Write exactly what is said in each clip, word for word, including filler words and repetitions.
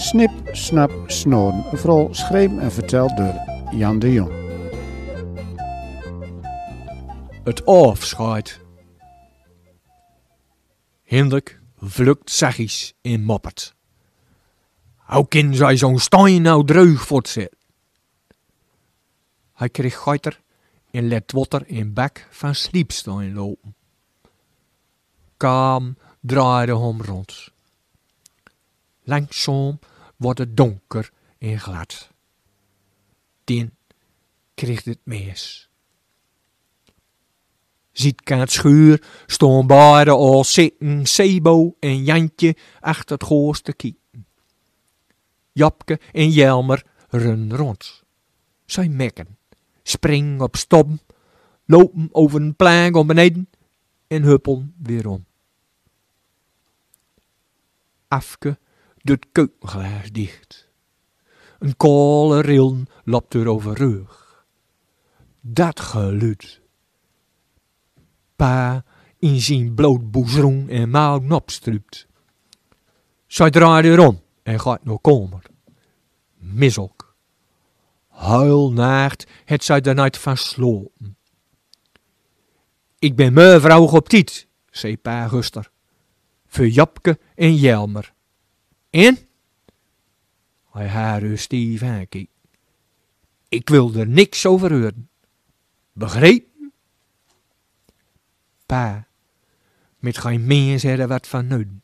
Snip, snap, snor. Een verhaal geschreven en verteld door Jan de Jong. Het afscheid. Hinderk vlukt zachtjes en moppert. Hoe kin zij zo'n stein nou dreug voort zitten? Hij kreeg geiter en let water in bak van sliepstein lopen. Kaam draaide hem rond. Langzaam wordt het donker en glad. Tin kreeg het mes. Ziet kaat schuur stoon beide al zitten Sebo en Jantje achter het goos te kieken. Japke en Jelmer run rond. Zij mekken, springen op stoppen, lopen over een plank om beneden en huppelen weer om. Afke doet keukenglaas dicht. Een kale rillen loopt er over rug. Dat geluid. Pa in zien bloot boezroen en mouw nopstrupt. Zij draait er om en gaat naar kamer. Mis ok. Heel nacht het zij er niet van slopen. Ik ben meuvrauwig op tijd, zei pa guster. Voor Japke en Jelmer. En? Hij haar uur stief aankeek. Ik wil er niks over huren. Begrepen? Pa, met geen mens hadden wat van neuden.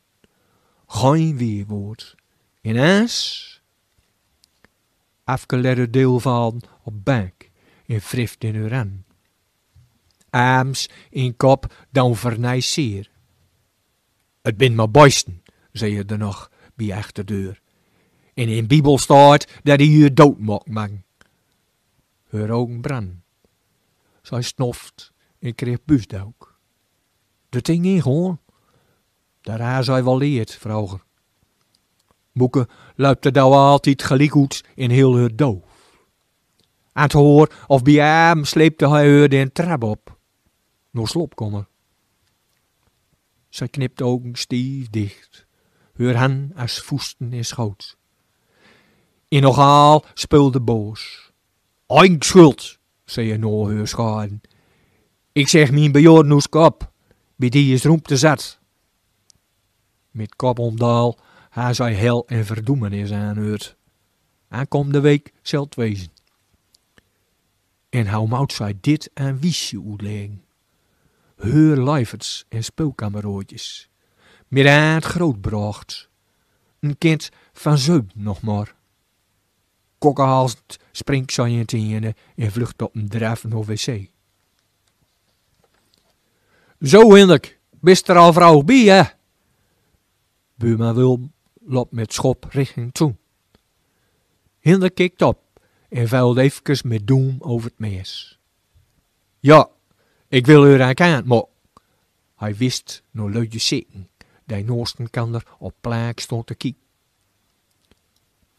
Geen weerwoord. En as? Afke ledde deelvallen op bank en wrifte in heur aan. Arms en kop doon vernij zeer. Het bin maar beesten, zei er nog bij achterdeur. En in Bibel staat dat die je doodmaak mang. Heur ogen branden. Zij snoft en kreeg buusdook. De ting in gewoon. Daar haar zij wel leerd, vroeger. Moeke luipte daar altijd gelijk oet en heel heur doof. Aan het hoor of bij hem sleepte hij heur den trap op. Nog slopkommer. Zij knipte ogen stief dicht. Heur han as voesten in schoot. En nogal speelde boos. Eindschuld, zei hij na heur schaden. Ik zeg mien bejaarden oes kop. Bij die is roemte zat. Met kop omdaal haar zij hel en verdoemenis aanhuurd. Aankomende week zal het wezen. En hoe mout zij dit aan Wiesje oetleggen? Heur luiferts en speelkameraadjes. Met aan het grootbracht. Een kind van zeven nog maar. Kokkehalsend springt zij in tiene en vlucht op een draf naar wc. Zo, Hinderk, bist er al vroeg bij, hè? Buurman Wilm loopt met schop richting toen. Hinderk kikt op en vuilt efkes met doem over het mes. Ja, ik wil heur aan kant maken. Hij wist naar luidje zitten, die naast elkander op plaak stond te kieken.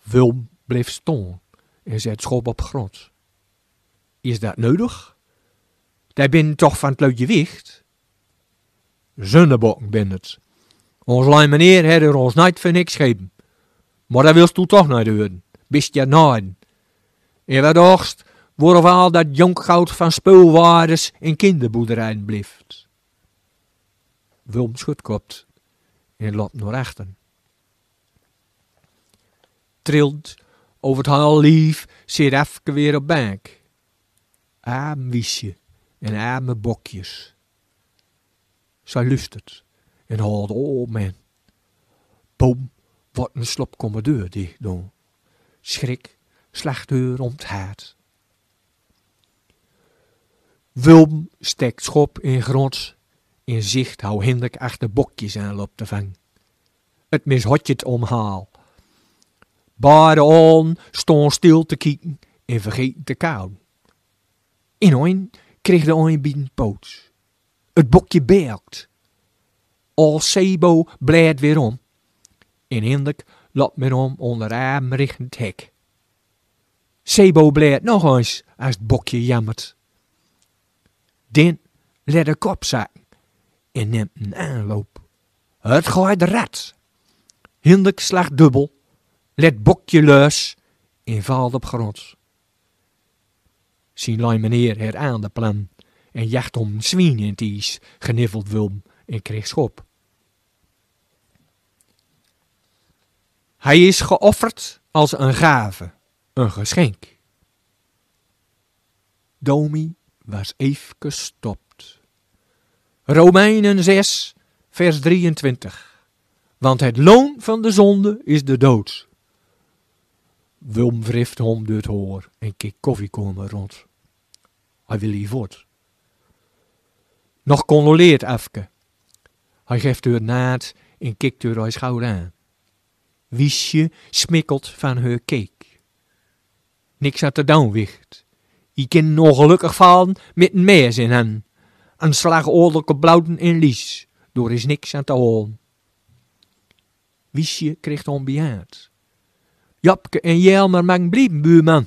Wilm bleef staan en zet schop op grond. Is dat nodig? Die bin toch van het luidje wicht? Zunnebokken bin het. Ons lui meneer had er ons niet voor niks gegeven. Maar dat wilst doe toch niet huren. Bist ja naden. En wat dachtst, woerof al dat jonkgoud van speulwaardes en kinderboerderijen blijft? Wilm schudt kop en loopt naar achteren. Trillend over het hele lief zit Efke weer op bank. Arm Wiesje en arme bokjes. Zij luistert en haalt op men. Boom, wat een slopkommerdeur dicht doen. Schrik slacht heur om het hart. Wilm stekt schop in grond en zicht how Hinderk achter bokjes aan loopt te vangen. Het mis hotjet omhaal. Beide allen staan stil te kieken en vergeten te kauwen. In een kreeg de een bij een poot. Het bokje berkt. Al Sebo blijft weer om. En Hinderk loopt met hem onder arm richting het hek. Sebo blijft nog eens als het bokje jammert. Dan let de kop zakken en neemt een aanloop. Het gaat rat. Hinderk slacht dubbel Lit bokje lus en valt op grond. Zien lui meneer het ander plan en jacht hom swien in 't ies, gniffelt Wulm en kreeg schop. Hij is geofferd als een gave, een geschenk. Domi was efkes stopt. Romeinen zes, vers drieëntwintig. Want het loon van de zonde is de dood. Wulm wrift hom door 't hoor en kik koffiekomer rond. Hij wil hier voort. Nog condoleert Afke. Hij geft heur naad en kikt heur schouder aan. Wiesje smikkelt van heur keek. Niks aan te doon, wicht. Ie kin ongelukkig vallen mit een mes in hen. Een slag oorlijke blouden in lies. Door is niks aan te holen. Wiesje kriegt hom bihaard. Japke en Jelmer maken blieven, buurman.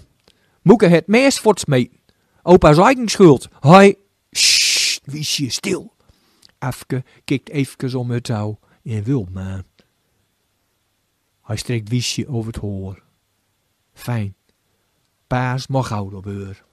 Moeke het mes voortsmeten. Opa is eigen schuld. Hoi. Sst, Wiesje, stil. Afke kikt efkes om het touw en wil maar. Hij strikt Wiesje over het hoor. Fijn. Paas mag ouder weur.